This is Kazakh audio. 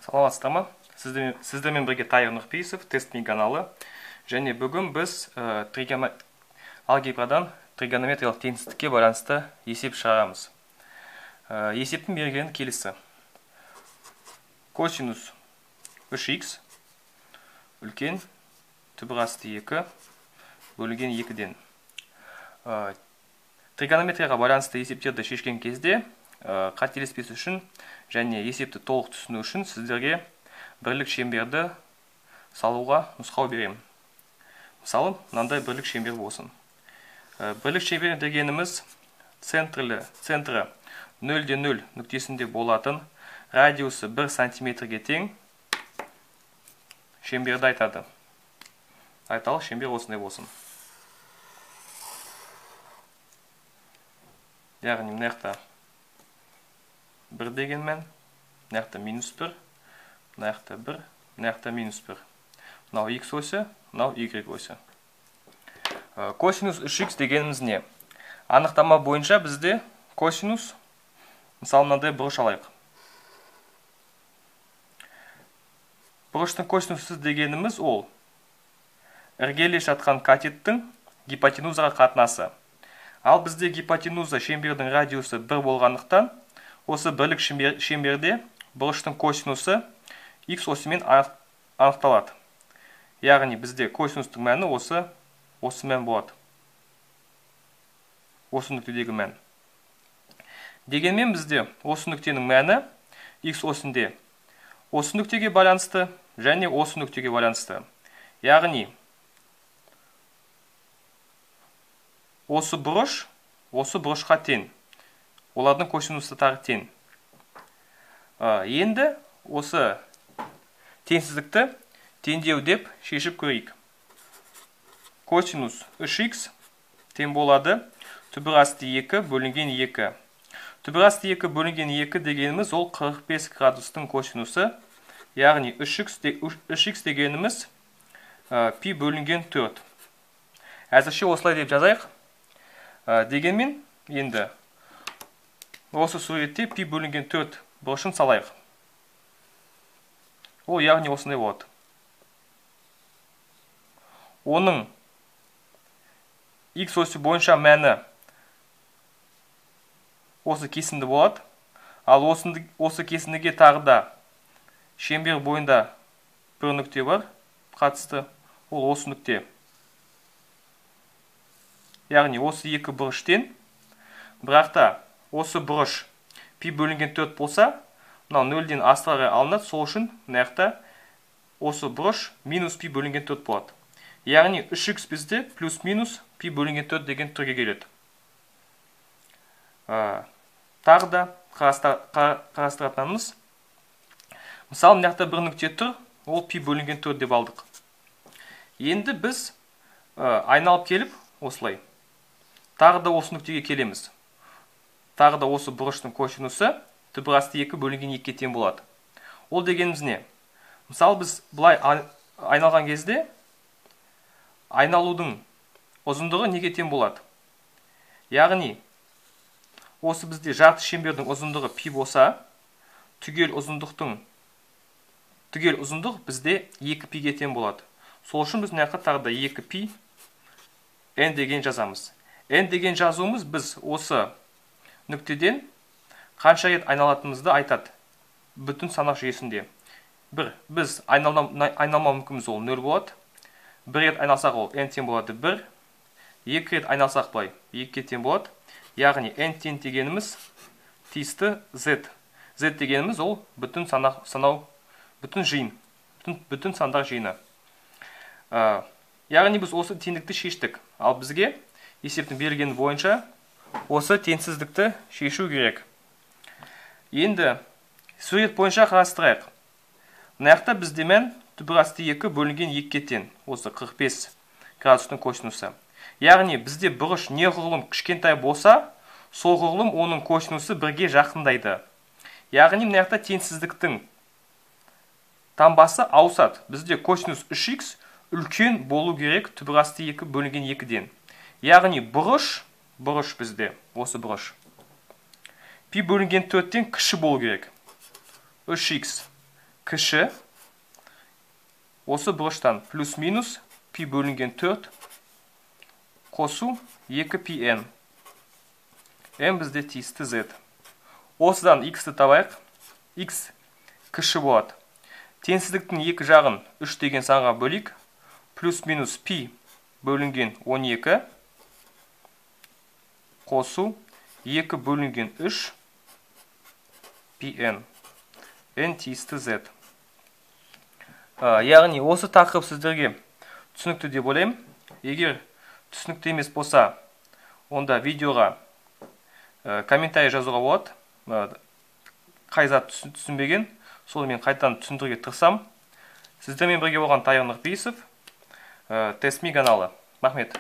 Саламатсыздар ма? Сіздермен бірге Тайыр Нұрпейісов, Тест Ми каналы. Және бүгін біз алгебрадан тригонометриялық теңсіздікке байланысты есеп шығарамыз. Есептің бергені келесі. Косинус 3х үлкен түбір асты 2 бөлінген 2-ден. Тригонометрияға байланысты есептерді шешкен кезде қателеспес үшін және есепті толық түсіну үшін сіздерге бірлік шеңберді салуға нұсқау беремін. Мысалы, мынандай бірлік шеңбер болсын. Бірлік шеңбер дегеніміз центрі 0,0 нүктесінде болатын радиусы 1 сантиметрге тең шеңберді айтады. Айталық, шеңбер осындай болсын. Яғни мына жақта 1 деген мән, мына жақта минус 1, мына жақта 1, мына жақта минус 1. Мынау x осі, мынау y осі. Косинус 3х дегеніміз не? Анықтама бойынша бізде косинус, мысалы, мынандай бұрыш алайық. Бұрыштың косинусы дегеніміз ол іргелес жатқан катеттің гипотенузаға қатынасы. Ал бізде гипотенуза шеңбердің радиусы 1 болғандықтан, осы бірлік шеңберде бұрыштың косинусы x осімен анықталады. Яғни бізде косинустың мәні осы мән болады. Осы нүктедегі мән. Дегенмен бізде осы нүктенің мәні x осінде осы нүктеге байланысты және осы нүктеге байланысты. Яғни осы бұрыш осы бұрышқа тең. Олардың косинусы тағы тең. Енді осы теңсіздікті теңдеу деп шешіп көрейік. Косинус 3х тең болады түбір асты 2 бөлінген 2. Түбір асты 2 бөлінген 2 дегеніміз ол 45 градустың косинусы. Яғни 3х дегеніміз пи бөлінген 4. Әзірше осылай деп жазайық. Дегенмен енді осы суретте пи бөлінген 4 бұрышын салайық. Ол яғни осындай болады. Оның x осі бойынша мәні осы кесінді болады. Ал осы кесіндіге тағы да шеңбер бойында бір нүкте бар қатысты. Ол осы нүкте. Яғни осы екі бұрыш тең. Бірақ та осы бұрыш пи бөлінген 4 болса, мынау 0-ден астыға қарай алынады. Сол үшін мына жақта осы бұрыш минус пи бөлінген 4 болады. Яғни 3х бізде плюс-минус пи бөлінген 4 деген түрге келеді. Тағы да қарастыратынымыз, мысалы, мына жақта бір нүкте тұр, ол пи бөлінген 4 деп алдық. Енді біз айналып келіп осылай тағы да осы нүктеге келеміз. Тағы да осы бұрыштың косинусы түбір асты 2 бөлінген 2-ге тең болады. Ол дегеніміз не? Мысалы, біз былай айналған кезде айналудың ұзындығы неге тең болады? Яғни осы бізде жарты шеңбердің ұзындығы пи болса, түгел ұзындық бізде 2 пиге тең болады. Сол үшін біз мына жаққа тағы да 2 пи n деген жазамыз. N деген жазуымыз біз осы нүктеден қанша рет айналатынымызды айтады бүтін санақ жүйесінде. Бір, біз айналмау мүмкініміз ол 0 болады. Бір рет айналсақ ол n тең болады 1. Екі рет айналсақ былай 2-ге тең болады. Яғни n тең дегеніміз тиісті z. Z дегеніміз ол бүтін санақ санау, бүтін жиын, бүтін сандар жиыны. Яғни біз осы теңдікті шештік. Ал бізге есептің берілгені бойынша осы теңсіздікті шешу керек. Енді сурет бойынша қарастырайық. Мына жақта бізде мән түбір асты 2 бөлінген 2-ге тең. Осы 45 градустың косинусы. Яғни бізде бұрыш неғұрлым кішкентай болса, сол құрылым оның косинусы бірге жақындайды. Яғни мына жақта теңсіздіктің таңбасы ауысады. Бізде косинус 3х үлкен болу керек түбір асты 2 бөлінген 2-ден. Яғни бұрыш бізде, осы бұрыш пи бөлінген 4-тен кіші болу керек. 3х кіші осы бұрыштан плюс-минус пи бөлінген 4 қосу 2 пи n. N бізде тиісті z. Осыдан x-ті табайық. X кіші болады. Теңсіздіктің екі жағын 3 деген санға бөлейік. Плюс-минус пи бөлінген 12 қосу 2 бөлінген 3 пи n. N тиісті z. Яғни осы тақырып сіздерге түсінікті деп ойлаймын. Егер түсінікті емес болса, онда видеоға комментарий жазуға болады. Қай зат түсінбеген, соны мен қайтадан түсіндіруге тырысамын. Сіздермен бірге болған Тайыр Нұрпейісов, Тестми каналы. Рахмет.